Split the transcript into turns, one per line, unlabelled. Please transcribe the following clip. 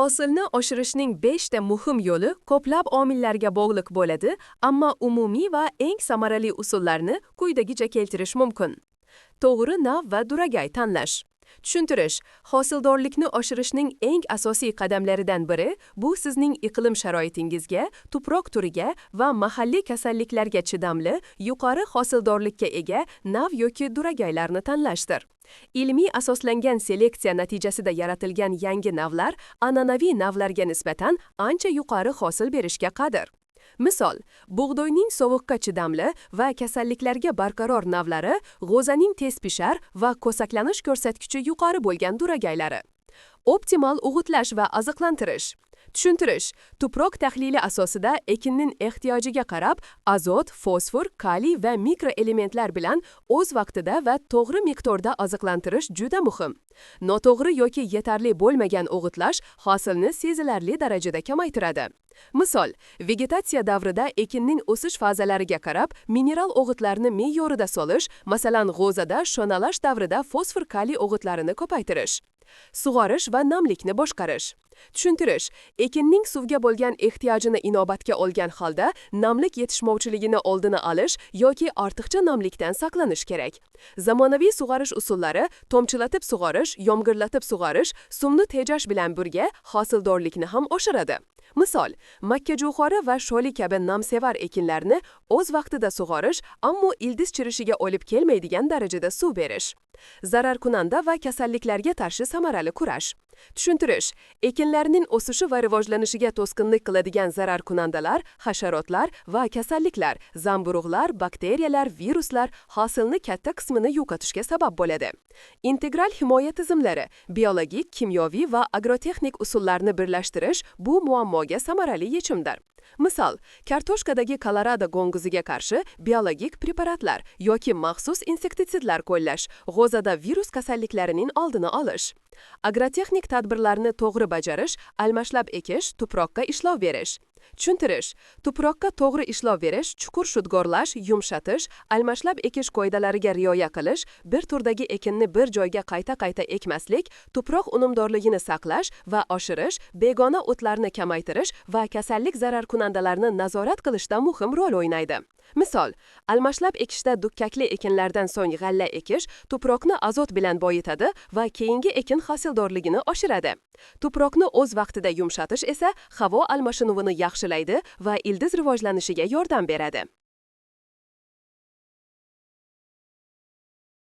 Hosilni oshirishning 5 ta muhim yo'li ko'plab omillarga bog'liq bo'ladi, ammo umumiy va eng samarali usullarni quyidagicha keltirish mumkin. To'g'ri nav va duragay tanlash. Tushuntirish: hosildorlikni oshirishning eng asosiy qadamlaridan biri bu sizning iqlim sharoitingizga, tuproq turiga va mahalliy kasalliklarga chidamli, yuqori hosildorlikka ega nav yoki duragaylarni tanlashdir. Ilmiy asoslangan seleksiya natijasida yaratilgan yangi navlar an'anaviy navlarga nisbatan ancha yuqori hosil berishga qodir. Misol, bug'doyning sovuqqa chidamli va kasalliklarga barqaror navlari, g'o'zaning tez pishar va ko'saklanish ko'rsatkichi yuqori bo'lgan duragaylari. Optimal o'g'itlash va oziqlantirish. Tushuntirish: tuproq tahlili asosida ekinning ehtiyojiga qarab azot, fosfor, kaliy va mikroelementlar bilan o'z vaqtida va to'g'ri miqdorda oziqlantirish juda muhim. Noto'g'ri yoki yetarli bo'lmagan o'g'itlash hosilni sezilarli darajada kamaytiradi. Misol, vegetatsiya davrida ekinning o'sish fazalariga qarab mineral o'g'itlarni me'yorida solish, masalan, g'o'zada shonalash davrida fosfor kaliy o'g'itlarini ko'paytirish. Sug'orish va namlikni boshqarish. Tushuntirish: ekinning suvga bo'lgan ehtiyojini inobatga olgan holda namlik yetishmovchiligini oldini olish yoki ortiqcha namlikdan saqlanish kerak. Zamonaviy sug'orish usullari, tomchilatib sug'orish, yomg'irlatib sug'orish suvni tejash bilan birga hosildorlikni ham oshiradi. Misol, makkajo'xori va sholi kabi namsevar ekinlarni o'z vaqtida sug'orish, ammo ildiz chirishiga olib kelmaydigan darajada suv berish. Zararkunanda va kasalliklarga qarshi samarali kurash. Tushuntirish: ekinlarning o'sishi va rivojlanishiga to'sqinlik qiladigan zararkunandalar, hasharotlar va kasalliklar, zamburug'lar, bakteriyalar, viruslar hosilni katta qismini yo'qotishga sabab bo'ladi. Integral himoya tizimlari, biologik, kimyoviy va agrotexnik usullarni birlashtirish bu muammoga samarali yechimdir. Misol, kartoshkadagi kolorado qo'ng'iziga qarshi biologik preparatlar yoki maxsus insektitsidlar qo'llash, g'o'zada virus kasalliklarining oldini olish. Agrotexnik tadbirlarni to'g'ri bajarish, almashlab ekish, tuproqqa ishlov berish. Tushuntirish: tuproqqa to'g'ri ishlov berish, chuqur shudgorlash, yumshatish, almashlab ekish qoidalariga rioya qilish, bir turdagi ekinni bir joyga qayta-qayta ekmaslik, tuproq unumdorligini saqlash va oshirish, begona o'tlarni kamaytirish va kasallik zararkunandalarini nazorat qilishda muhim rol o'ynaydi. Misol, almashlab ekishda dukkakli ekinlardan so'ng g'alla ekish tuproqni azot bilan boyitadi va keyingi ekin hosildorligini oshiradi. Tuproqni o'z vaqtida yumshatish esa havo almashinuvini yaxshilaydi va ildiz rivojlanishiga yordam beradi.